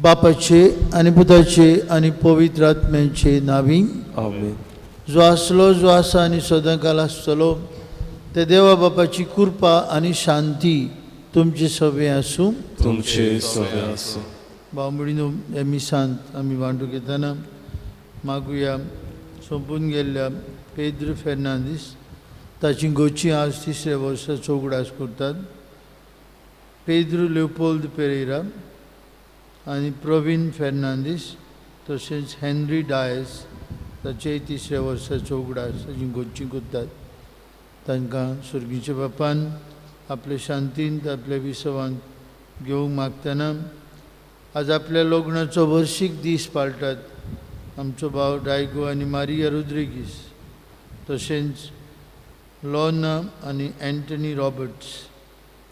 बापाचे आनी पुताचे आनी पवित्र आत्म्याचे नांवी आमेन। जो आसलो, जो आसा आनी सदांकाल आसतलो ते देवा बापाची कृपा आनी शांती तुमचे सगळें आसूं। तुमचे सगळें आसूं। भाव भयणीनो, ह्या मिसांत आमी वांटूंक येतना मागुया सोंपून गेल्ल्या पेद्र फेर्नांदीस ताची गोची आज तिसऱ्या वर्साचो उगडास करतात। पेद्र लेवपोल्द पेरेरा आनी प्रवीण फेर्नांदीस तशेंच हेनरी डायस ताचेय तिसऱ्या वर्साचो उगडास ताची गोची करतात। तांकां सर्गीच्या बापान आपले शांतींत आपल्या विसवांत घेवंक मागतना आज आपल्या लग्नाचो वर्शीक दीस पाळटात आमचो भाव डायगो आनी मारिया रोद्रिगीस तशेंच लोर्ना आनी एंटनी रॉबर्ट्स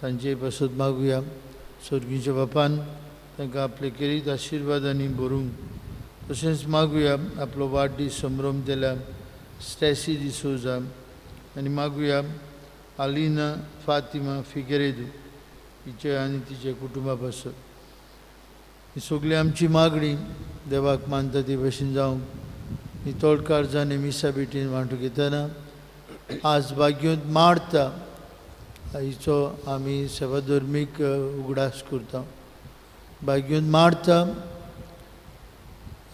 तांचे पासत मागुया सर्गीच्या बापान तांकां आपले केरीत आशिर्वादांनी भरूंक। तशेंच मागुया आपलो वाडदीस संभ्रम दिल्या स्टॅसी डिसोजा आनी मागुया आलिना फातिमा फिगेरेदू हिचे आनी तिच्या कुटुंबा पासत। ही सगळी आमची मागणी देवाक मानता ती भशेन जावंक ही तोडकार जाणे मिसा भेटीन वांटूंक येतना आज भाग्योंत मारता हिचो आमी सेवाधर्मीक उगडास करता। भाग्योंत मारता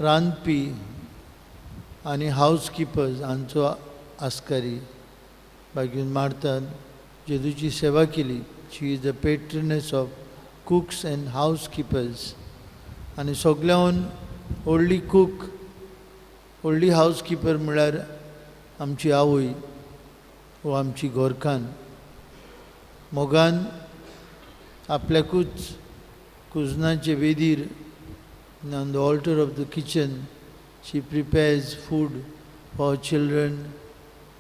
रांदपी आनी हावज किपर्स हांचो आस्कारी भाग्योंत मारतात जेजूची सेवा केली। She is the patroness of cooks and house keepers आनी सगळ्याहून व्हडली कूक व्हडली हावज किपर म्हळ्यार आमची आवय वो आमची घरकान्न। मोगान आपल्याकूच कुजनाचे वेदीर on the altar of the kitchen she prepares food for her children,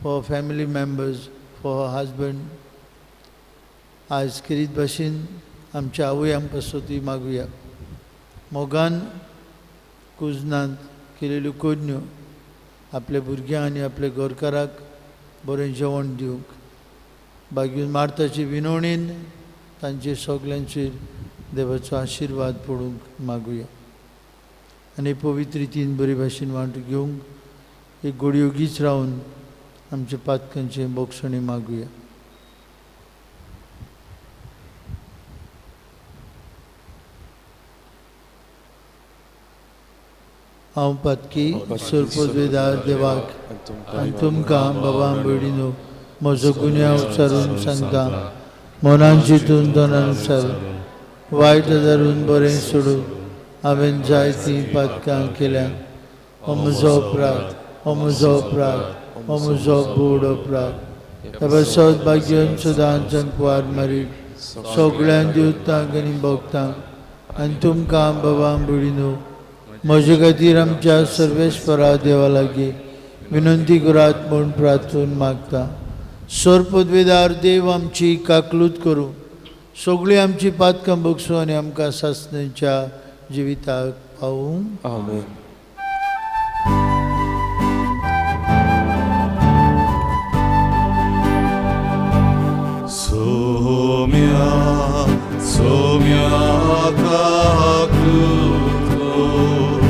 for her family members, for her husband. आज खेरीत भाशेन आमच्या आवयां पासतूय मागुया मोगान कुजनांत केलेल्यो कोडण्यो आपल्या भुरग्यांक आनी आपल्या घरकाराक बरें जेवण दिवंक बागीन मार्ताचे विनवणीन तांचे सगल्यांचेर देवाचो आशिर्वाद पडूंक मागुया आनी पवित्र रितीन बरे भाशेन वांटो घेवंक एक गोडयोगीच रावन आमच्या पातकांचें बोगसणें मागुया। हांव पातकी सरपदवेदार देवाक आनी तुमकां बाबा भयणीनो म्हजो गुन्यांव उच्चारून सांगता। मनान चिंतून तनान उच्चारून वायट धरून बरें सोडून हांवें जायतीं पातकां केल्या। हो म्हजो अपराध, हो म्हजो अपराध, हो म्हजो बोड अपराध। त्या पासत भाग्यन सदांच कुवार मारी सगळ्यां देवतांक आनी भक्तांक आनी तुमकां बाबा भयणीनो म्हजे खातीर आमच्या सर्वेस्परा देवा लागीं विनंती करात म्हूण प्रार्थून मागता। सरपदवेदार देव आमची काकलूत करूं, सगळीं आमची पातकां भोगसूं आनी आमकां सासणेच्या जिविताक पावूं। आमेन। सोम्या सोम्या काकलूत कर,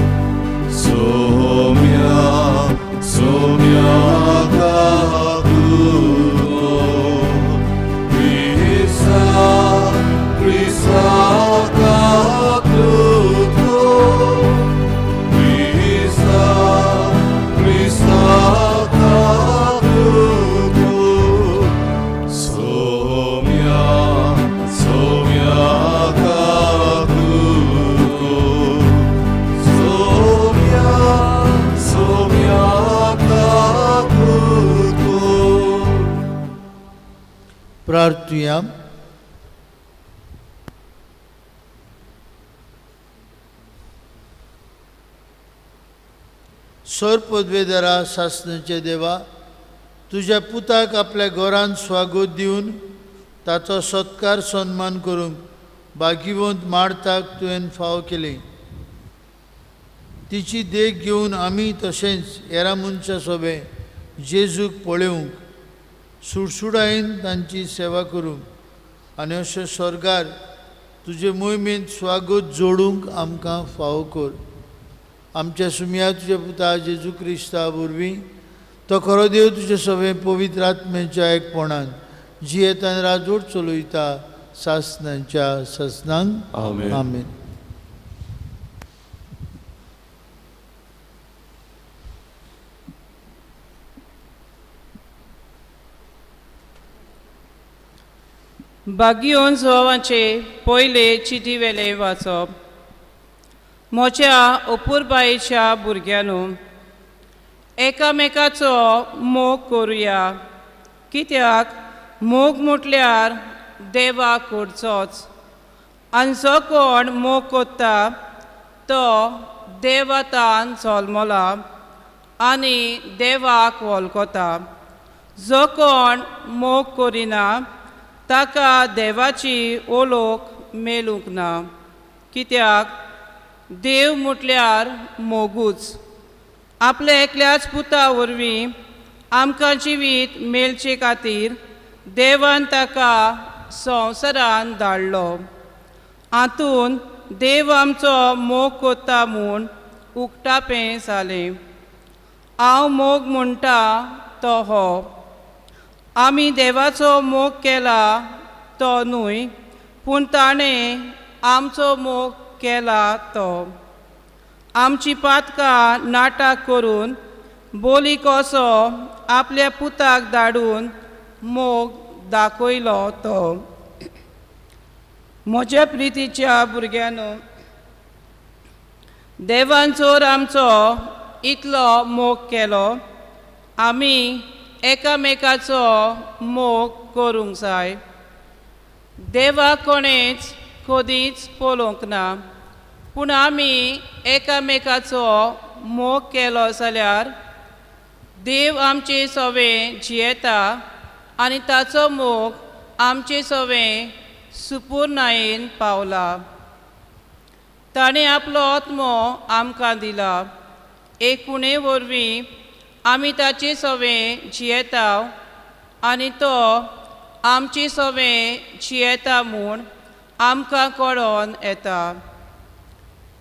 सोम्या सोम्या काकलूत कर, क्रिस्ता क्रिस्ता काकलूत कर, क्रिस्ता क्रिस्ता काकलूत कर, सोम्या सोम्या काकलूत कर, सोम्या सोम्या काकलूत कर। प्रार्थुया। सरपदवेदारा सासणाचे देवा, तुज्या पुताक आपल्या घरांत स्वागत दिवन ताचो सत्कार सन्मान करूंक भाग्यवंत मार्ताक तुवें फावो केलें। तिची देख घेवन आमी तशेंच हेरां मनशां सोबें जेजूक पळोवंक सुडसुडायेन तांची सेवा करूंक आनी अशें स्वर्गार तुजे मोहिमेंत स्वागत जोडूंक आमकां फावो कर। आमच्या सुमया तुज्या पुता जेजू क्रिस्ता वरवीं तो खरो देव तुजे सगळे पवित्र आत्म्याच्या एकपणान जियेतान राजवट चलयता सासनाच्या सासनांक। आमेन। आमेन। बागियोन जुवांचे पयले चिटी वेले वाचप। म्हज्या अपुरबायेच्या भुरग्यांनो, एकामेकाचो मोग करुया, कित्याक मोग म्हटल्यार देवाक करचोच, आनी जो कोण मोग करता तो देवातान जल्मला आनी देवाक वळखता। जो कोण मोग करिना ताका देवाची ओळख मेळूंक ना, कित्याक देव म्हटल्यार मोगूच। आपल्या एकल्याच पुता वरवीं आमकां जिवीत मेळचे खातीर देवान ताका संवसारान धाडलो। हातूंत देव आमचो मोग करता म्हूण उक्तापें जालें। हांव मोग म्हणटा तो हो, आमी देवाचो मोग केला तो न्हय, पूण ताणें आमचो मोग केला तो। आमची पातकां नाटक करून बोली कसो आपल्या पुताक धाडून मोग दाखयलो तो। म्हज्या प्रितीच्या भुरग्यांनो, देवान जर आमचो इतलो मोग केलो, आमी एकामेकाचो मोग करूंक जाय। देवाक कोणेच कदींच पळोवंक ना, पूण आमी एकामेकाचो मोग केलो जाल्यार देव आमचे सवें जियेता आनी ताचो मोग आमचे सवें सुपूर्णायेन पावला। ताणें आपलो आत्मो आमकां दिला, एकुणे वरवीं आमी ताचे सवें जियेता आनी तो आमचे सवें जियेता म्हूण आमकां कळोन येता।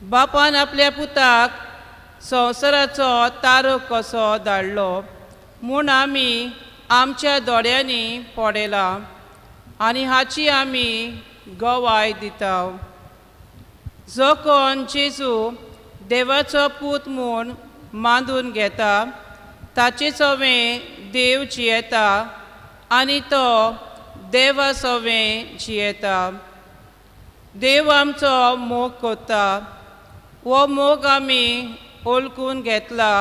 बापान आपल्या पुताक संवसाराचो तारक कसो धाडलो म्हूण आमी आमच्या दोळ्यांनी पळयलां आनी हाची आमी गवाय दिता। जो कोण जेजू देवाचो पूत म्हूण मानून घेता ताचे सवें देव जियेता आनी तो देवा सवें जियेता। देव आमचो मोग करता, हो मोग आमी ओळखून घेतला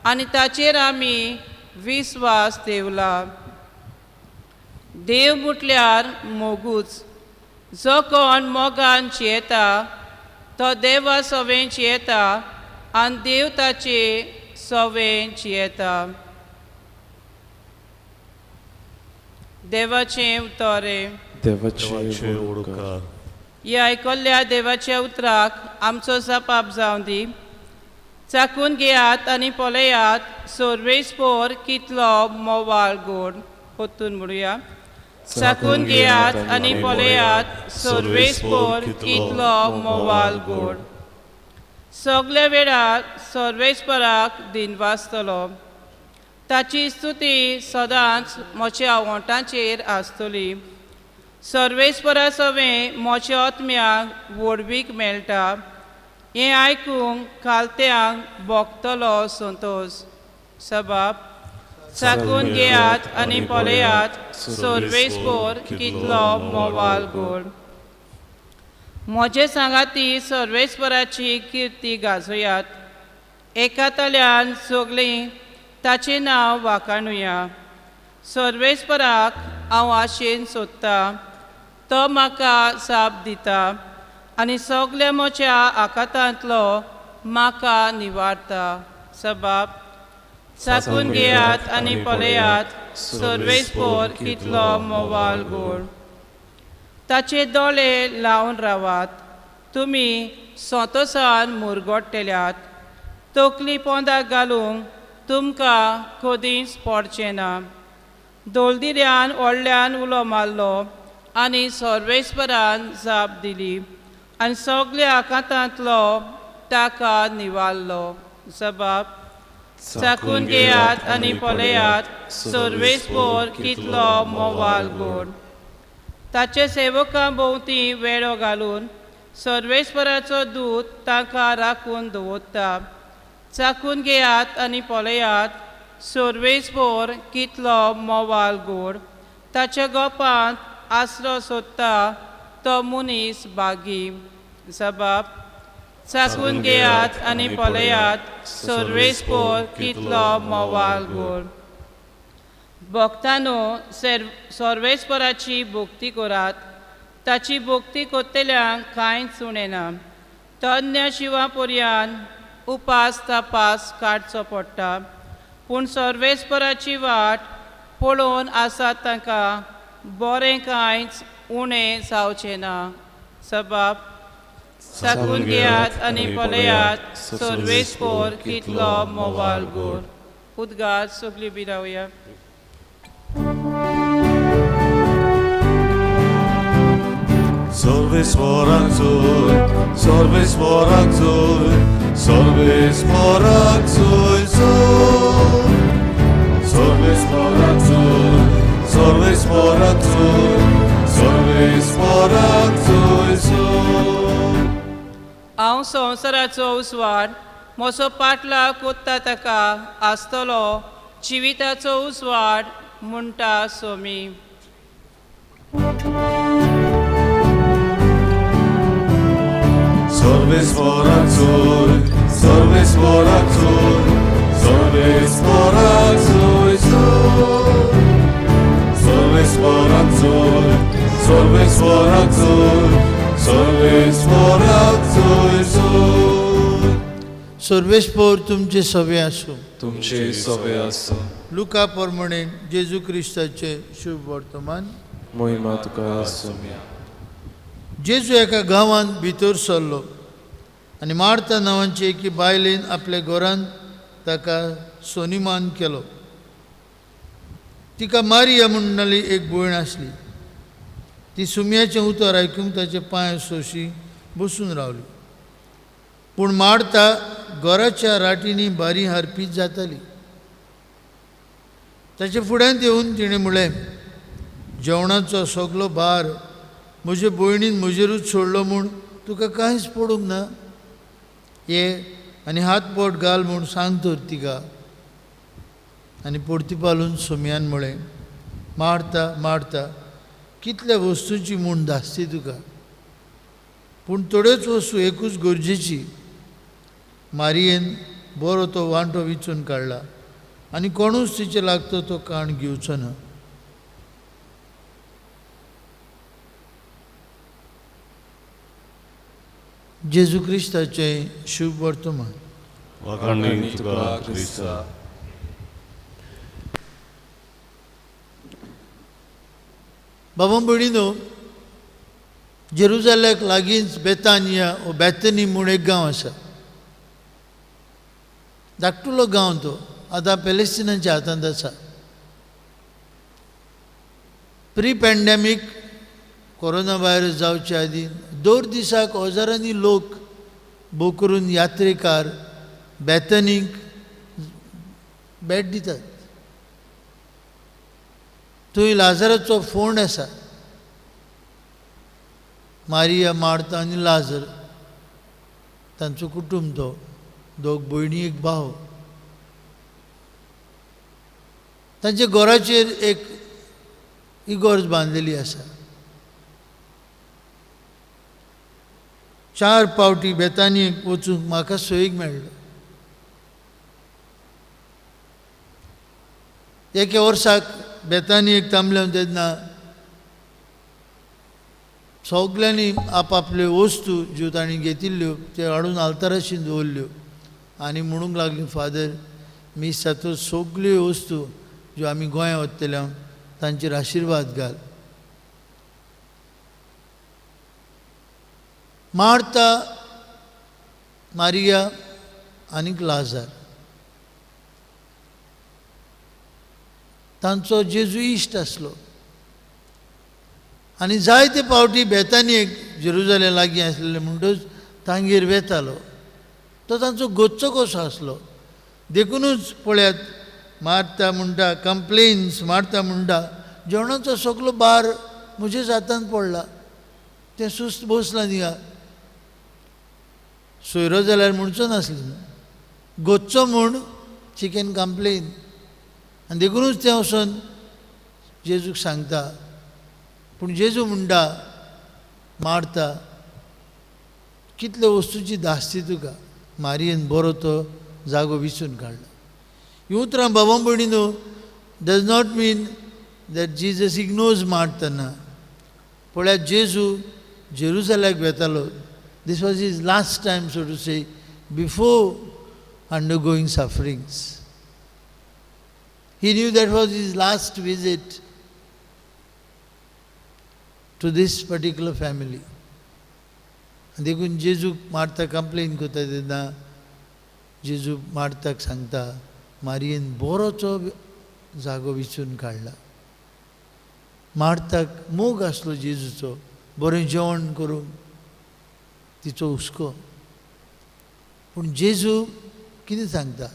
आनी ताचेर आमी विस्वास दवरला। देव म्हटल्यार मोगूच। जो कोण मोगान जियेता तो देवा सवें जियेता आनी देव ताचे सवें जियेता। देवाचें उतर। देवाचें उपकार। ह्या आयकल्ल्या देवाच्या उतराक आमचो जपाप जावं दी। चाकून घेयात आनी पळयात सर्वेस्पोर कितलो मोवाळ गोड। परतून म्हणुया, चाकून घेयात आनी पळयात सर्वेस्पोर कितलो मोवाळ गोड। सगल्या वेळार सर्वेस्पराक दिनवासतलो, ताची स्तुती सदांच म्हज्या ओंठांचेर आसतली। सर्वेस्परा सवें म्हज्या आत्म्याक व्हडवीक मेळटा, हें आयकूंक खालत्यांक भोगतलो संतोश। सबाब चाकून घेयात आनी पळयात सर्वेस्पोर कितलो मोवाळ गोड। म्हजे सांगाती सर्वेस्पराची किर्ती गाजोयात, एका तल्यान सगळीं ताचें नांव वाखाणुया। सर्वेस्पराक हांव आशेन सोदता, तो म्हाका जाप दिता आनी सगल्या म्हज्या आकातांतलो म्हाका निवारता। सबाब चाकून घेयात आनी पळयात सर्वेस्पोर कितलो मोवाळ गोड। ताचे दोळे लावन रावात, तुमी संतोसान मुरगोट्टेल्यात, तकली पोंदाक घालूंक तुमकां कदींच पडचें ना। दोलदिऱ्यान व्हडल्यान उलो मारलो आनी सर्वेस्परान जाप दिली आनी सगल्या आकांतांतलो ताका निवारलो. जबाब चाखून घेयात आनी पळयात सर्वेस्पर कितलो मोवाल गोड. ताचे सेवकां भोंवती वेळो घालून सर्वेस्पराचो दूत तांकां राखून दवरता. चाखून घेयात आनी पळयात सर्वेस्पर कितलो मोवाल गोड. ताच्या गोपांत आसरो सोदता तो मनीस बागी. जबाब चाखून घेयात आनी पळयात सर्वेस्पर कितलो मोवाल गोड. भक्तांनो सर्वेस्पराची भक्ती करात, ताची भक्ती करतल्यांक कांयच उणें ना. तज्ञ शिवा पर्यान उपास तपास काडचो पडटा, पूण सर्वेस्पराची वाट पळोवन आसा तांकां बरें कांयच उणें जावचें ना. जबाब चाखून घेयात आनी पळयात सर्वेस्पर कितलो मोवाल गोड. उद्गार सगळीं बी रावया. सर्वेस्पराक जोय, सर्वेस्पराक जोय, सर्वेस्पराक जोय जोय. सर्वेस्पराक जोय, सर्वेस्पराक जोय, सर्वेस्पराक जोय जोय. हांव संवसाराचो उजवाड, म्हजो पाटलाव कोत्ता ताका आसतलो जिविताचो उजवाड म्हणटा सोमी. सर्वेस्पराक जोय, सर्वेस्पराक जोय, सर्वेस्पराक जोय जोय. सर्वेस्पराक जोय, सर्वेस्पराक जोय, सर्वेस्पराक जोय जोय. सर्वेस्पर तुमचे सवे आसूं. तुमचे सवे आसूं. लुका प्रमाणे जेजू क्रिस्ताचे शुभ वर्तमान. महिमा तुका आसूं. जेजू एका गांवांत भितर सरलो आनी मार्ता नांवांची एकी बायलेन आपल्या घरांत ताका सोनिमान केलो. तिका मारिया म्हणणाली एक भयण आसली. ती सुम्याचें उतर आयकूंक ताचे पांय सोशी बसून रावली. पूण मार्ता घराच्या राटींनी बारी हारपीत जाताली. ताचे फुड्यांत येवन तिणें म्हणलें, जेवणाचो सगलो भार म्हजे भयणीन म्हजेरूच सोडलो म्हूण तुका कांयच पडूंक ना. ये आनी हात बोट घाल म्हूण सांग तर तिका. आनी परतीपालून सोम्यान म्हळें, मारता मारता कितल्या वस्तूंची म्हूण धास्ती तुका, पूण थोड्योच वस्तू एकूच गरजेची. मारयेन बरो तो वांटो विचून काडला आनी कोणूच तिचे लागतो तो काण घेवचो ना. जेजू क्रिस्ताचें शुभ वर्तमान. वाखाणणी तुका क्रिस्ता. बाबा भयणीनो, जेरुजाल्याक लागींच बेतानिया ओ बेतनी म्हूण एक गांव आसा. धाकटुलो गांव तो आतां पॅलेस्टिनाच्या हातांत आसा. प्री पॅन्डेमीक कोरोना व्हायरस जावचे आदीं दर दिसाक हजारांनी लोक भोव करून यात्रेकार बेतनीक भेट दितात. थंय लाजराचो फोंड आसा. मारिया, मार्ता आनी लाजर तांचो कुटुंब तो, दोग भयणी एक भाव. तांच्या घराचेर एक इगोर्ज बांदलेली आसा. 4 पावटी बेतानीक वचूंक म्हाका सोयीक मेळ्ळो. एके वर्साक बेतानीक थांबले तेन्ना सगल्यांनी आपआपल्यो वस्तू ज्यो तांणी घेतिल्ल्यो त्यो हाडून आल्ताराशी दवरल्यो आनी म्हणूंक लागली, फादर मिसाचो सगल्यो वस्तू ज्यो आमी गोंया वतल्या तांचेर आशिर्वाद घाल. मार्ता, मारिया आनीक लाजार तांचो जेजू इश्ट आसलो आनी जायते पावटी बेतानी जेरुजालेम लागीं आसलेले म्हणटच तांगेर वेतालो. तो तांचो गोच्चो कसो आसलो. देखुनूच पळयात मार्ता म्हणटा, कंप्लेन्स मार्ता म्हणटा, जेवणाचो सगलो भार म्हज्याच हातान पडला, तें सुस्त बसलां थिंगा. सोयरो जाल्यार म्हणचो नासलो, गोच्चो म्हूण चिकन कंप्लेन. आनी देखुनूच तें वचोन जेजूक सांगता. पूण जेजू म्हणटा, मार्ता कितले वस्तूची धास्ती तुका, मारियेन बरो तो जागो विचून काडला. हीं उतरां बाबा भयणीनो does not mean that Jesus ignores मार्ताना. पळयात जेजू जेरुजाल्याक वेतालो. This was his last time, so to say, before undergoing sufferings. He knew that was his last visit to this particular family. देखून जेजूक मार्ता कंप्लेन करता तेन्ना जेजू मार्ताक सांगता, मारियेन बरोचो जागो विचून काडला. मार्ताक मोग आसलो जेजूचो, बरें जेवण करूंक तिचो हुस्को. पूण जेजू कितें सांगता,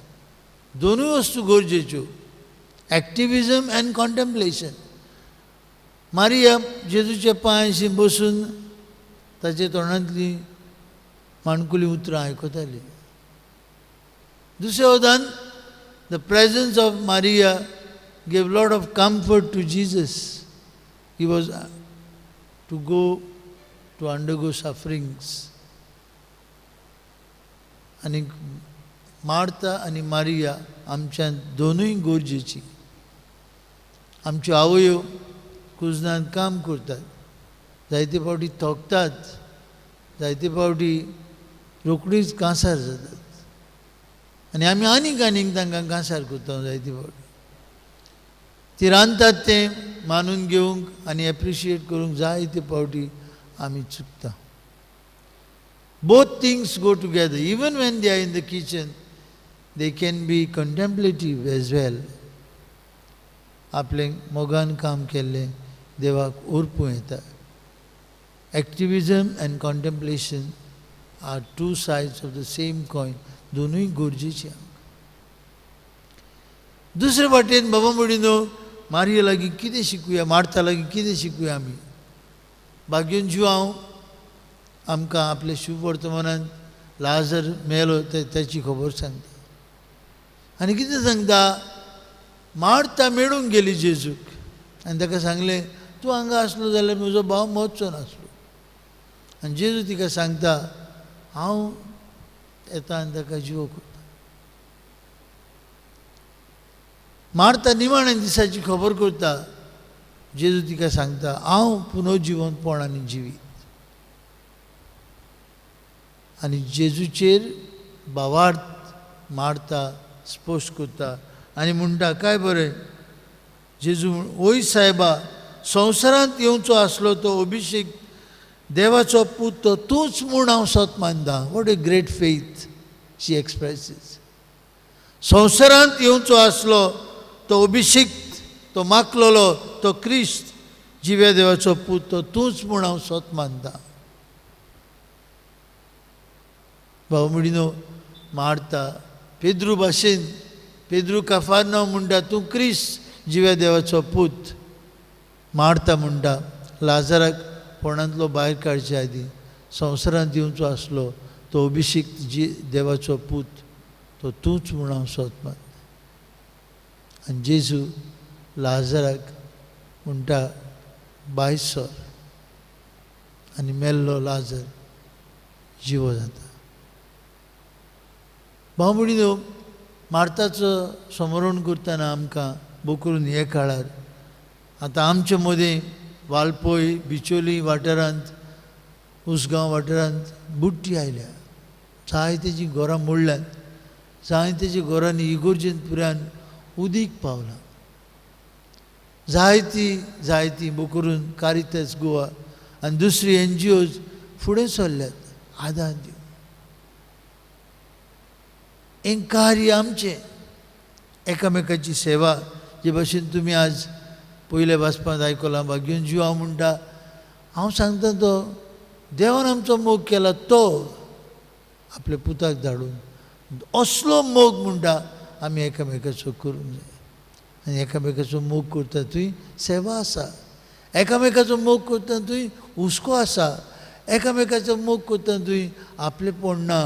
दोनूय वस्तू गरजेच्यो, एक्टिविजम एंड कॉन्टेम्पलेशन. मारिया जेजूच्या पांयांशी बसून ताच्या तोंडांतली माणकुलीं उतरां आयकताली. दुसऱ्या वतान the presence of Maria gave lot of comfort to Jesus. He was to go to undergo sufferings. आनी मार्ता आनी मारिया आमच्यान दोनूय गरजेची. आमच्यो आवयो कुजनान काम करतात, जायते फावटी थकतात, जायते फावटी रोखडीच कांसार जातात आनी आमी आनीक आनीक तांकां कांसार करता. जायते फावटी ती रांदतात तें मानून घेवंक आनी एप्रिशिएट करूंक जायते फावटी आमी चुकता. Both things go together. Even when they are in the kitchen, they can be contemplative as well. आपलें मोगान काम केल्लें देवाक ओर्पूं येता. Activism and contemplation are two sides of the same coin. दोनूय गरजेचे आमकां. दुसरे वाटेन बाबा म्हणिनो मारिया लागीं कितें शिकूया, मार्ता लागीं कितें शिकूया आमी. भाग्योन जीव हांव आमकां आपले शुभ वर्तमानान लाजर मेलो ताची खबर सांगता. आनी कितें सांगता, मार्ता मेळूंक गेली जेजूक आनी ताका सांगलें, तूं हांगा आसलो जाल्यार म्हजो भाव मरचो नासलो. आनी जेजू तिका सांगता, हांव येता आनी ताका जिवो करता. मार्ता निमाण्या दिसाची खबर करता. जेजू तिका सांगता, हांव पुनर्जिवंतपण आनी जिवीत. आनी जेजूचेर भावार्थ मार्ता स्पश्ट करता आनी म्हणटा, काय बरें जेजू, ओय सायबा, संवसारांत येवचो आसलो तो अभिषेक देवाचो पूत तो तूंच म्हूण हांव सत मानता. What a great faith she expresses. संवसारांत येवचो आसलो तो अभिषेक, तो माकलोलो, तो क्रिस्त जिव्या देवाचो पूत तो तूंच म्हूण हांव सत मानता. भाव म्हणिनो मार्ता पेद्रू भाशेन, पेद्रू काफारनांव म्हणटा, तूं क्रिस्त जिव्या देवाचो पूत. मार्ता म्हणटा, लाजराक फोंडांतलो भायर काडचे आदीं संवसारांत येवचो आसलो तो अभिषेक जी देवाचो पूत तो तूंच म्हूण हांव सत मानता. आनी जेजू लाजराक म्हणटा, भायर सर. आनी मेल्लो लाजर जिवो जाता. भाव म्हणिनो मार्ताचो समरण करतना आमकां बोकरून हे काळार आतां आमचे मदें वाळपय, बिचोली वाठारांत, उसगांव वाठारांत बुडटी आयल्या. जायतेची घरां मोडल्यात, जायतेची घरांनी इगोर्जेन पुरान उदीक पावलां. जायती जायती बोकरून कारितास गोवा आनी दुसरी एन जी ओज फुडें सरल्यात आदार दिवन. हें कार्य आमचें एकामेकाची सेवा. जे भाशेन तुमी आज पयल्या वाचपांत आयकलां, भाग्योन जीव हांव म्हणटा, हांव सांगता तो देवान आमचो मोग केला तो आपल्या पुताक धाडून असलो मोग म्हणटा आमी एकामेकाचो करूंक जाय. आनी एकामेकाचो मोग करता थंय सेवा आसा, एकामेकाचो मोग करता थंय हुस्को आसा, एकामेकाचो मोग करता थंय आपलेपण ना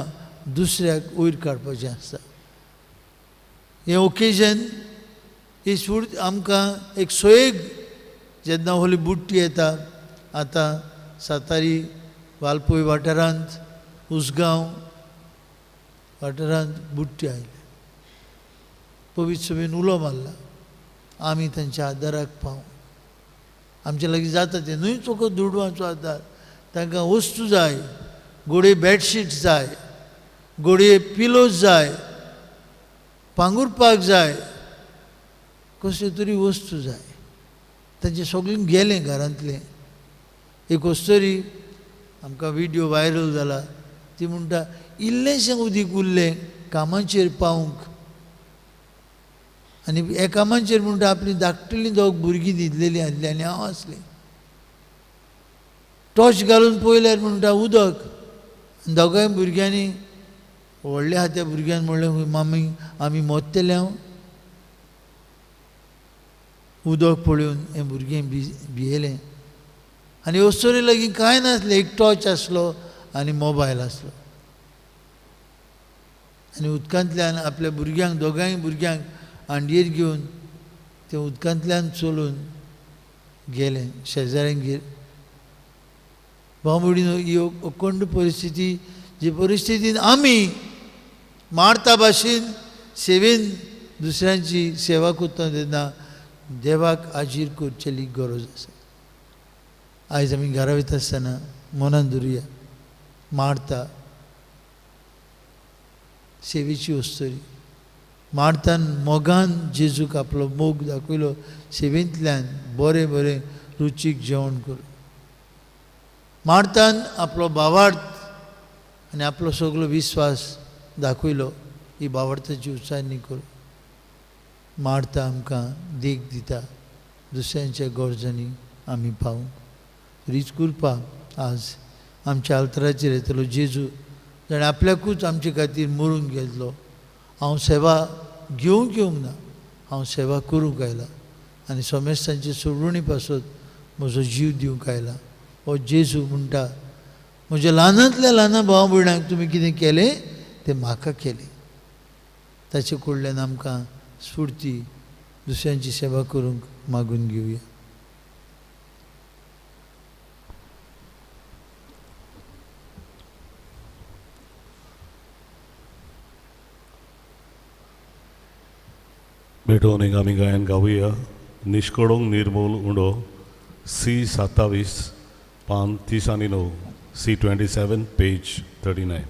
दुसऱ्याक वयर काडपाचें आसता. हें ओकेजन ही स्फूर्त आमकां एक सोयेग जेन्ना होली बुट्टी येता. आतां सातारी वालपोय वाठारांत उसगांव वाठारांत बुट्टी आयले, पवित्र सभेन उलो मारला, आमी तांच्या आदाराक पावूं. आमचे लागीं जाता तें न्हय फकत दुडवांचो आदार, तांकां वस्तू जाय, घोडये बेडशीट जाय, घोडये पिलोज जाय, पांगुरपाक जाय, कसल्यो तरी वस्तू जाय. तांचें सगळें गेलें घरांतलें. एक वस्तरी आमकां विडियो व्हायरल जाला, ती म्हणटा इल्लेंशें उदीक उरलें कामाचेर पावूंक, आनी ह्या कामाचेर म्हणटा आपली धाकटुलीं दोग भुरगीं न्हिदलेलीं आसलीं आनी हांव आसलें. टॉर्च घालून पळयल्यार म्हणटा उदक, आनी दोगांय भुरग्यांनी व्हडल्या आहा त्या भुरग्यान म्हणलें मामी आमी मोत्तले हांव. उदक पळोवन हें भुरगें भियेलें. आनी अस्तोरी लागीं कांय नासलें, एक टॉर्च आसलो आनी मोबायल आसलो. आनी उदकांतल्यान आपल्या भुरग्यांक दोगांय भुरग्यांक हांडयेर घेवन ते उदकांतल्यान चलून गेलें शेजाऱ्यांगेर. भाव भयणीनो, ही अखंड परिस्थिती जे परिस्थितीन आमी मारता भाशेन सेवेन दुसऱ्यांची सेवा करता तेन्ना देवाक आजीर करचेली गरज आसा. आयज आमी घरा वयता आसतना मनान धरुया, मारता सेवेची अस्तोरी, मारतान मोगान जेजूक आपलो मोग दाखयलो, सेवेंतल्यान बरें बरें रुचीक जेवण करून मारतान आपलो भावार्थ आनी आपलो सगलो विस्वास दाखयलो. ही भावार्थाची उच्चारणी करून मारता आमकां देख दिता दुसऱ्यांच्या गरजांनी आमी पावूंक. रीच कृपा आज आमच्या आल्तराचेर येतलो जेजू जाणें आपल्याकूच आमचे खातीर मरून घेतलो. हांव सेवा घेवंक येवंक ना, हांव सेवा करूंक आयला आनी समेस्तांचे सोडवणी पासत म्हजो जीव दिवंक आयला. हो जेजू म्हणटा म्हज्या ल्हानांतल्या ल्हान भाव भयणांक तुमी कितें केलें तें म्हाका केलें. ताचे कडल्यान आमकां स्फूर्ती दुसऱ्यांची सेवा करूंक मागून घेवया. भेटोवन एक आमी गायन गावया. निष्कडोंग निर्मूल उंडो सी 27 पान 30 आनी 9, सी 27 पेज 39.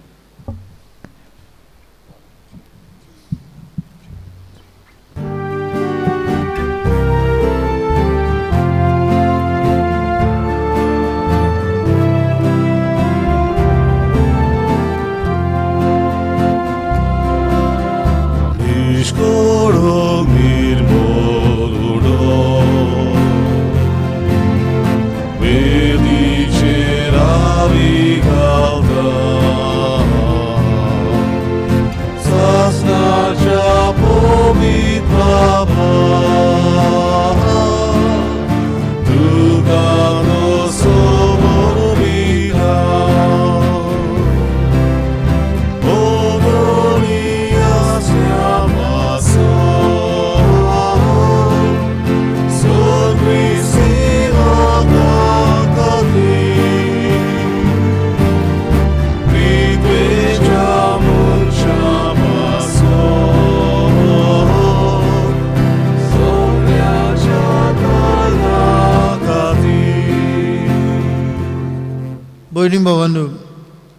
भयणी भावांनो,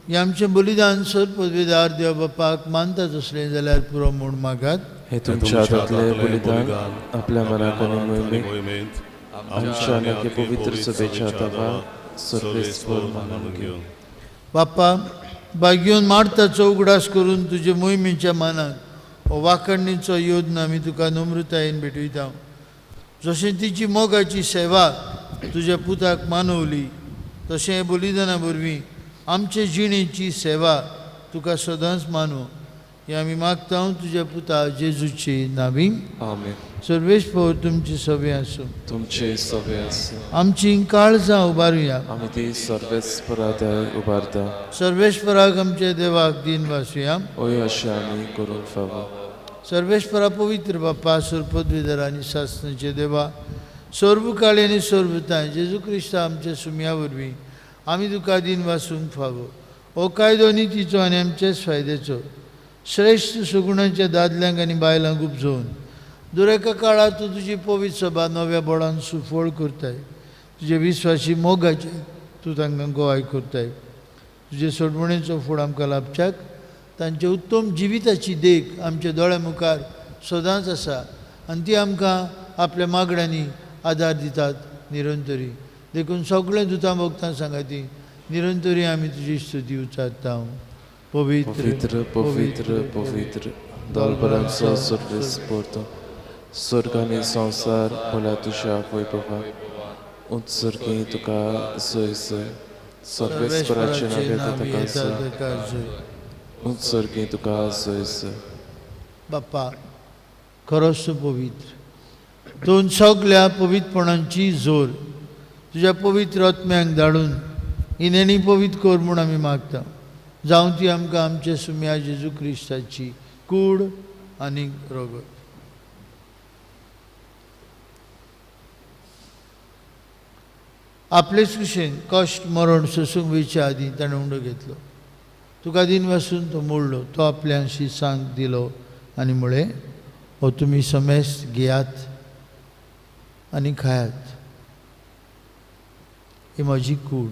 हें आमचें बलिदान सर पदवेदार देव बापाक मानता तसलें जाल्यार पुरो म्हूण मागात. हे तुमच्या हातांतलें बलिदान आपल्या मनाक आनी मोहिमेक आमच्या आनी पवित्र सभेच्या हाताक सर्वेस्पर मानून घेवं. बाप्पा, बागयोन मारताचो उगडास करून तुजे मोहिमेच्या मानाक हो वाखणीचो योजना आमी तुका नम्रतायेन भेटयता. जशें तिची मोगाची सेवा तुज्या पुताक मानवली तशें बलिदाना वरवीं आमचे जिणेची सेवा तुका सदांच मानू हें आमी मागता तुज्या पुता जेजूची नावी. आमेन. सर्वेस्पर तुमची सवे आसूं. तुमचे सवे आसूं. आमची काळजां उबारुया. आमी ती सर्वेस्परा उबारता. सर्वेस्पराक आमच्या देवाक दिन वासुया. ओय अशें आमी करूंक फावो. सर्वेस्परा पवित्र बाप्पा सर्व पदवीधर आनी सासणाचे देवा सर्व काळी आनी सर्वताय जेजू क्रिस्ता आमच्या सुम्या वरवीं आमी तुका दिन वासूंक फावो. हो कायदो नितीचो आनी आमच्याच फायद्याचो श्रेश्ठ सुगुणांच्या दादल्यांक आनी बायलांक उपजोवन दुरेका काळार तूं तुजी पवित्र सभा नव्या बळान सुफळ करताय. तुजे विस्वासी मोगाचे तूं तांकां गोवाय करताय. तुजे सोडवणेचो फूड आमकां लाभच्याक तांचे उत्तम जिविताची देख आमच्या दोळ्या मुखार सदांच आसा आनी ती आमकां आपल्या मागण्यांनी आदार दितात निरंतरी. देखून सगळें दुतां भोगतां सांगा ती निरंतरी आमी तुजी स्तुती उच्चारता. पवित्र पवित्र पवित्र पवित्र दोलबरांचो सर्वेस्पर तूं. स्वर्ग आनी संवसार भोला तुज्या वैभवान. उत्सर्गी तुका जय जय. सर्वेस्पराचें नांव येता ताका जय. उत्सर्गी तुका जय जय. बाप्पा खरोच तूं पवित्र. तूं सगल्या पवित्रपणांची जोर तुज्या पवित्र आत्म्यांक धाडून ही नेणी पवित्र कर म्हूण आमी मागता. जावं ती आमकां आमच्या सुम्या जेजू क्रिस्ताची कूड आनी रगत. आपलेच कुशेन कश्ट मरण सोसूंक वयच्या आदीं ताणें उंडो घेतलो. तुका दिन वासून तो मोडलो. तो आपल्या शिसांक दिलो आनी म्हळें, हो तुमी समेस्त घेयात आनी खायात. ही म्हजी कूड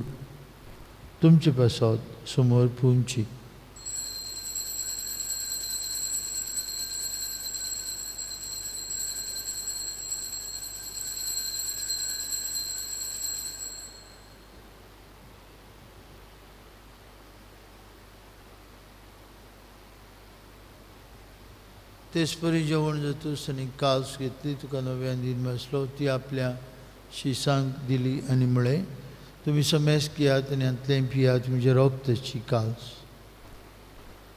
तुमचे पासत समोर पुंची. तेचपरी जेवण जातूच आनी काल्स घेतली तुका नव्यान दिन बसलो ती आपल्या शिसांक दिली आनी म्हळें, तुमी समेस्त घेयात आनी हांतलें पियात. म्हजें रगताची काल्स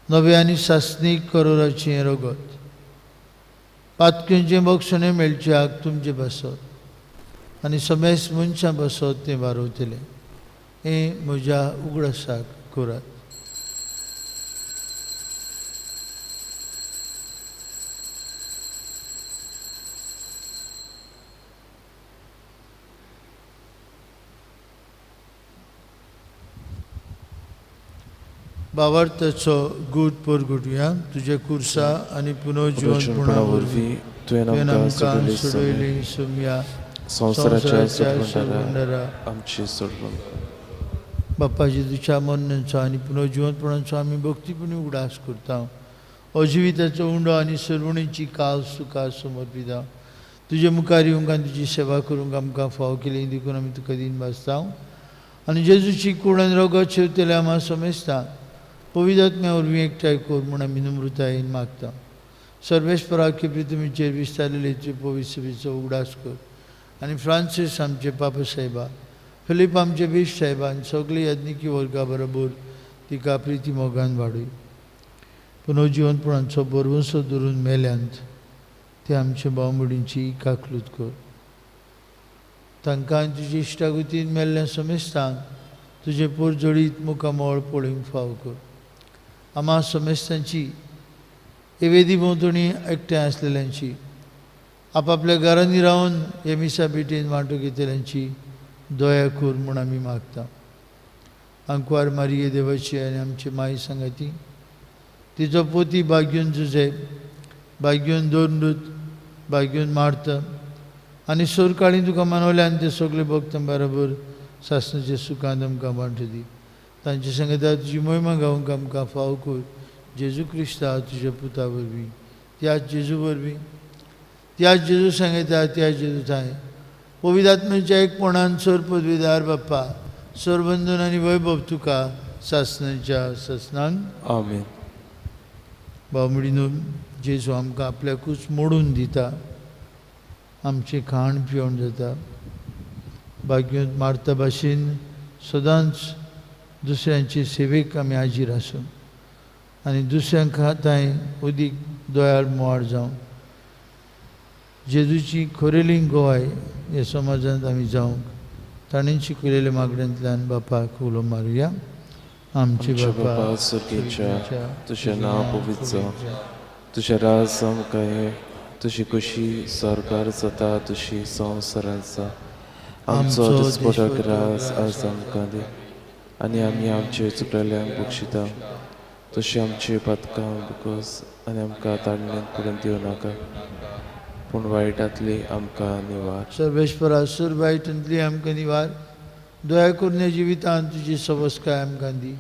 नव्या आनी सासणीक करोराचें हें रगत पातक्यांचें बक्षणें मेळच्याक तुमचें बसत आनी समेस्त मनशां बसत तें वारवतलें. हें म्हज्या उगडासाक करात. बावार्थाचो गूट परगुटया तुजे कुर्सा आनी पुनर्जीवनपणा वरवीं तुवें आमकां सोडयली सुम्या संवसाराच्या सोडवणदारा आमची सोडवण. बाप्पा जेजूच्या मरणाचो आनी पुनर्जीवनपणाचो आमी भक्तीपणी उगडास करता. अजिविताचो उंडो आनी सर्वणीची काल तुका समर्पिता. तुजे मुखार येवंक आनी तुजी सेवा करूंक आमकां फावो केली देखून आमी तुका दिन भासता. आनी जेजूची कूड आनी रगत शेवतले आमा समेस्ता पवित्र आत्म्या वरवीं एकठांय कर म्हूण आमी नम्रतायेन मागता. सर्वेस्पराक पृथ्वीचेर विस्तारलेले तुजे पवित्र सभेचो उगडास कर आनी फ्रांसीस आमचे पापा साहेबा, फिलीप आमचे बीश साहेबा आनी सगळे याज्ञिकी वर्गा बरोबर तिका प्रिती मोगान वाडय. पुनर्जीवनपणाचो बरवंसो धरून मेल्यांत ते आमचे भावमडींची काकलूत कर. तांकां तुजे इश्टागतीन मेल्ल्या समेस्तांक तुजें पोरजोळीत मुखामळ पळोवंक फावो कर. आमा समेस्तांची एवेदी भोंवतणी एकठांय आसलेल्यांची आपापल्या घरांनी रावन हे मिसा भेटेन वांटो घेतल्यांची दया कर म्हूण आमी मागता. आंकवार मारिये देवाची आनी आमची माई सांगाती तिचो पोती बागयोन जुजे, बागयोन दोरनूत, बागयोन मारता आनी सोरकाळी तुका मानवल्या आनी ते सगळे भक्तां बरोबर सासणाचे सुखान आमकां वांटो दी. तांचे सांगता तुजी मोहिमा गावंक आमकां फावो कर. जेजू क्रिस्ता तुज्या पुता वरवीं, त्याच जेजू वरवीं, त्याच जेजू सांगता त्या जेजू थांय पवित्र आत्म्याच्या एकपणान सर पदवीदार बाप्पा सरबंधन आनी वैभव तुका सासणाच्या सासणान. आमेन. भावमडीनो, जेजू आमकां आपल्याकूच मोडून दिता. आमचें खाण पिवण जाता. बागयोन मारता भाशेन सदांच दुसऱ्यांचे सेवेक आमी हाजीर आसूं आनी दुसऱ्यांक खाताय उदीक दोयाळ मुवार जावं जेजूची खरेली गोवाय ह्या समाजांत आमी जावंक ताणें शिकयलेल्या मागण्यांतल्यान बापाक उलो मारुया. आमचे बापा स्वर्गीच्या, तुजें नांव पवित्र जावं, तुजें राज आमकां ये, तुजी खुशी स्वर्गार जाता तशी संवसारांत जावं. आमचो दिसपटो ग्रास आज आमकां दी आनी आमी आमचे चुकलेल्यांक बक्षिता तशी आमची पातकां बुकोस आनी आमकां ताळणेंत पडून दिवं नाका, पूण वायटांतली आमकां निवार. सर्वेश्वरा सुर वायटांतली आमकां निवार. दया करून जिवितांत तुजी सवस्काय आमकां दी.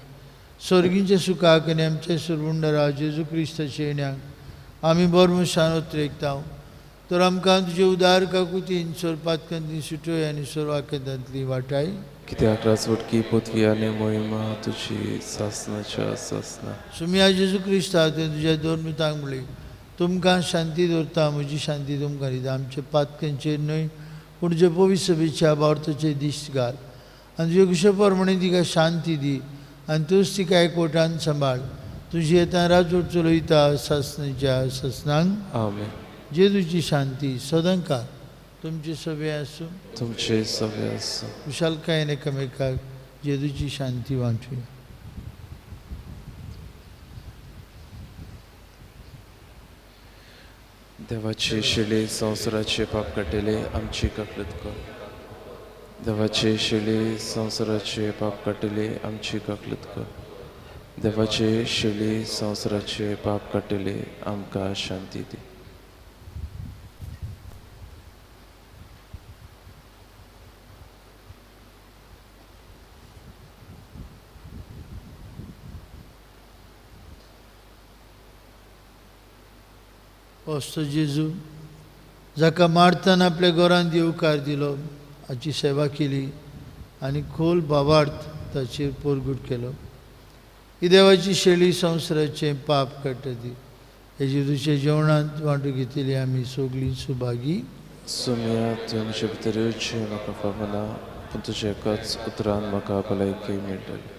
स्वर्गींच्या सुखाक आनी आमच्या सुरवुंडरा जेजू क्रिस्ताच्या येण्याक आमी बरमुशान उतरेकता. तर आमकां तुजे उदार काकुतीन सोरपातकांतली सुटोय आनी सोरवाकेंतांतली वाटाय. कित्याक राजवटकी पृथ्वी आनी मोहिमा तुजी सासनाच्या सासना. सुमिया जेजू क्रिस्ता तुवें तुज्या दोन मितांक म्हणली, तुमकां शांती दवरता, म्हजी शांती तुमकां दिता. आमचे पातकांचेर न्हय पूण तुजे पवित्र सभेच्या बावर्थाचेर दिश्ट घाल आनी तुजे कुशे प्रमाणे तिका शांती दी आनी तूंच तिका एकवटान सांबाळ. तुजी येता राजवट चलयता सासनाच्या सासनांक. आमेन. जेजूची शांती सदांकाळ तुमचे सभे आसूं. तुमचे सभे आसूं. खुशालकायेन एकामेकाक जेजूची शांती वांटुया. देवाची शिली संवसाराचे पाप काडटले आमची काकलत कर. देवाचे शिली संवसाराचे पाप काडटले आमची काकलत कर. देवाचे शिली संवसाराचे पाप काडटले आमकां शांती दी. पोस्तो जेजू जाका मारताना आपल्या घरांत येवकार दिलो, हाची सेवा केली आनी खोल भावार्थ ताचेर पोरगूट केलो. ही देवाची शेळी संवसाराचें पाप काडटा ती. हे जेजूच्या जेवणांत वांटू घेतली आमी सगळीं सुभागी. सोम्या, तुवें म्हजे भितर येवचें म्हाका फावना, पूण तुज्या एकाच उतरान म्हाका भलायकी मेळटली.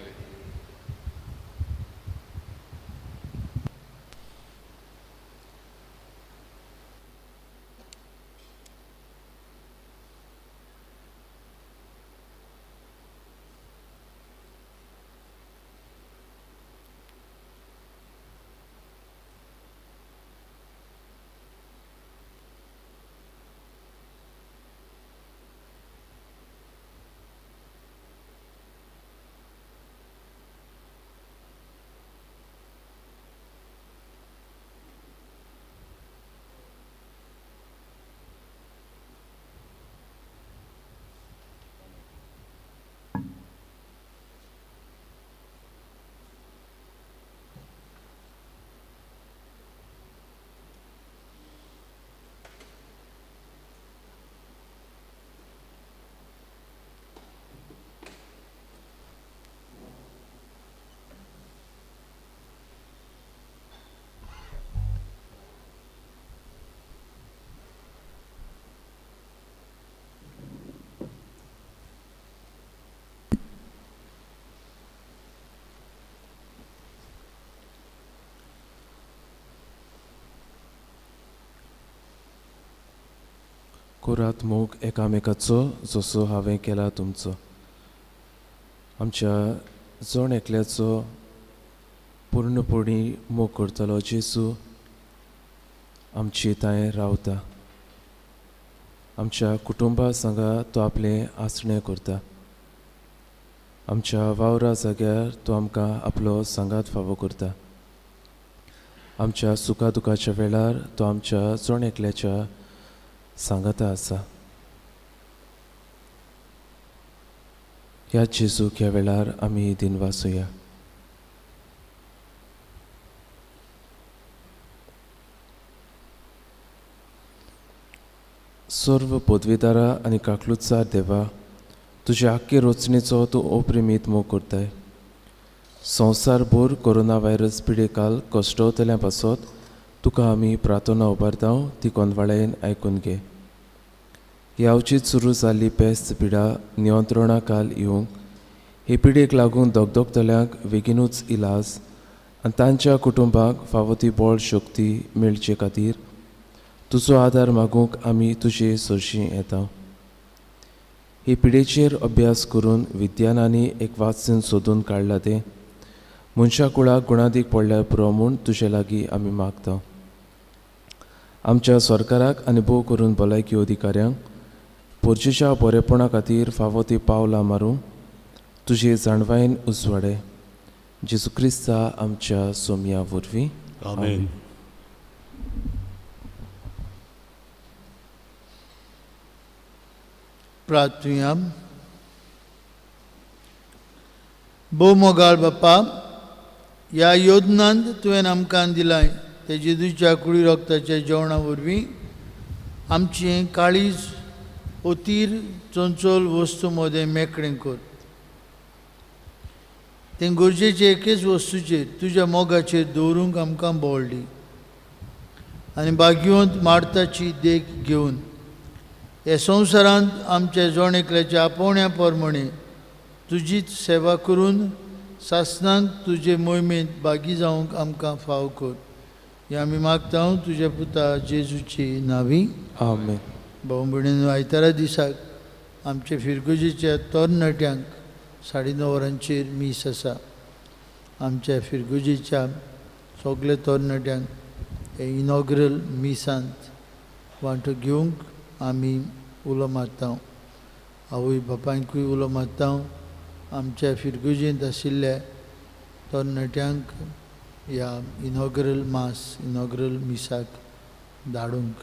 कोरात मोग एकामेकाचो जसो हांवें केला तुमचो. आमच्या जण एकल्याचो पूर्णपणी मोग करतलो जेजू आमची थंय रावता. आमच्या कुटुंबा सांगा तो आपलें आसणें करता. आमच्या वावरा जाग्यार तो आमकां आपलो सांगात फावो करता. आमच्या सुखा दुखाच्या वेळार तो आमच्या जण एकल्याच्या सांगाता आसा. ह्या जेजूक ह्या वेळार आमी दिनवासुया. सर्व पदवीदारा आनी काकलुतसार देवा, तुजे आख्खे रचणेचो तूं अप्रिमीत मोग करताय. संवसारभर कोरोना व्हायरस पिडेकाल कश्टवतल्या पासत तुका आमी प्रार्थना उबारता, ती कोनवाळेन आयकून घे. ह्या अवचीत सुरू जाल्ली पेस्त पिडा नियंत्रणा काल येवंक हे पिडेक लागून दगदगतल्यांक बेगीनूच इलाज आनी तांच्या कुटुंबाक फावो ती बळ शक्ती मेळचे खातीर तुजो आदार मागूंक आमी तुजे सरशीं येता. हे पिडेचेर अभ्यास करून विज्ञानांनी एक वाचन सोदून काडलां तें मनशा कुळाक गुणादीक पडल्यार पुरो म्हूण तुजे लागीं आमी मागता. आमच्या सरकाराक आनी भोव करून भलायकी अधिकाऱ्यांक पोरचेच्या बरेपणा खातीर फावो ती पावलां मारूंक तुजे जाणवायेन उजवाडे. जेजू क्रिस्ता आमच्या सोमया वरवीं. आमेन. प्रार्थुया. भोव मोगाळ बापा, ह्या योजनांत तुवें आमकां दिलाय ते जेजूच्या कुडी रोगताच्या जेवणा वरवीं आमचें काळीज ओतीर चंचल वस्तू मदें मेकळें कर. तें गरजेचे एकेच वस्तूचेर तुज्या मोगाचेर दवरूंक आमकां बळ दी आनी भाग्यवंत मार्ताची देख घेवन ह्या संवसारांत आमच्या जण एकल्याच्या आपोवण्या प्रमाणे तुजीच सेवा करून सासनाक तुजे मोहिमेंत भागी जावंक आमकां फाव कर. हें आमी मागता तुज्या पुता जेजूची नावी. आमेन. भाव भयणीनो, आयतारा दिसाक आमच्या फिरगुजेच्या तरणाट्यांक 9:30 वरांचेर मीस आसा. आमच्या फिरगुजेच्या सगल्या तरणाट्यांक हे इनॉग्रल मिसांत वांटो घेवंक आमी उलो मारता. आवय बापायकूय उलो मारता. आमच्या फिरगुजेंत आशिल्ल्या तरणाट्यांक ह्या इनॉग्रल मास, इनॉग्रल मिसाक धाडूंक.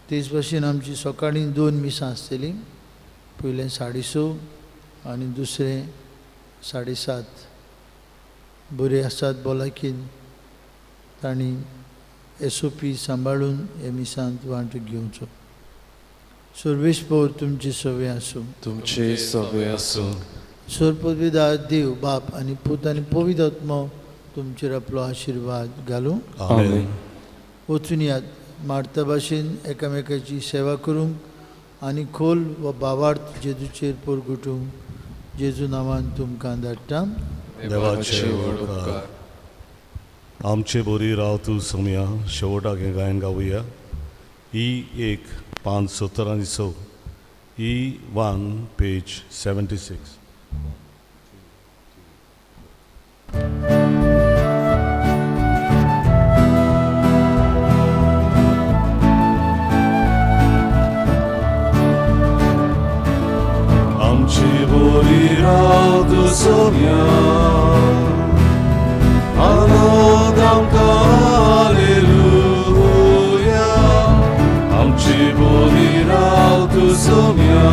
तेच भाशेन आमची सकाळीं 2 मिसां आसतलीं. पयलें 6:30 आनी दुसरें 7:30. बरें आसात भलायकेन तांणी SOP सांबाळून हे मिसांत वांटो घेवचो. सर्वेस्पोर तुमचे सवे आसूं. तुमचे सवे आसूं. सर्वपविदा देव बाप आनी पूत आनी पवित्र आत्मो तुमचेर आपलो आशिर्वाद घालूं. आमेन. वचून यात मार्ता भाशेन एकामेकाची सेवा करूंक आनी खोल वा भावार्थ जेजूचेर परगटूंक जेजू नांवान तुमकां धाडटा. देवाचे व्हड उपकार. आमचे बोरी राव तूं सोमया. शेवटाक हें गायन गावया. E 1 पान 70 आनी 6, E 1 page 76. आमची बोरी राव तूं सोमया, आनंद आमकां हालेलुया. आमची बोरी राव तूं सोमया,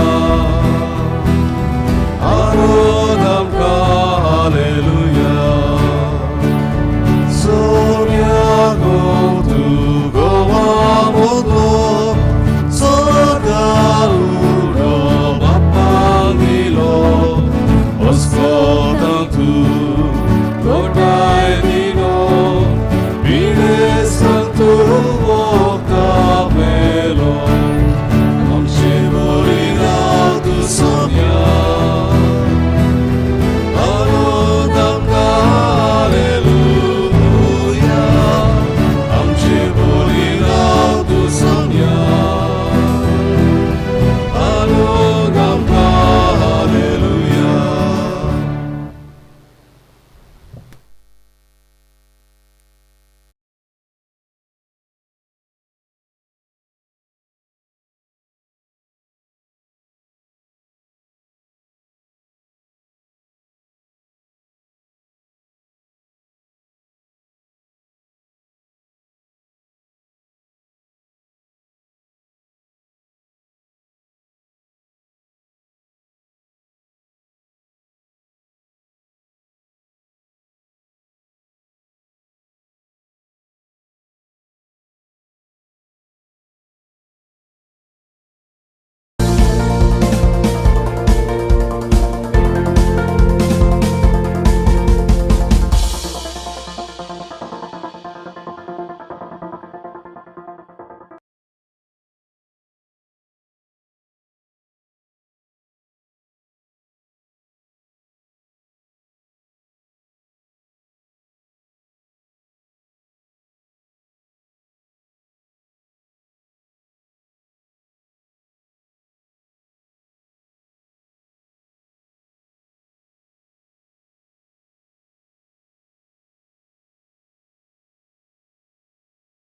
आनंद आमकां हालेलुया. सोमया गो तूं गोवा मोदलो, सदां उडो बापान दिलो, अस्कोतां तूं गोठाय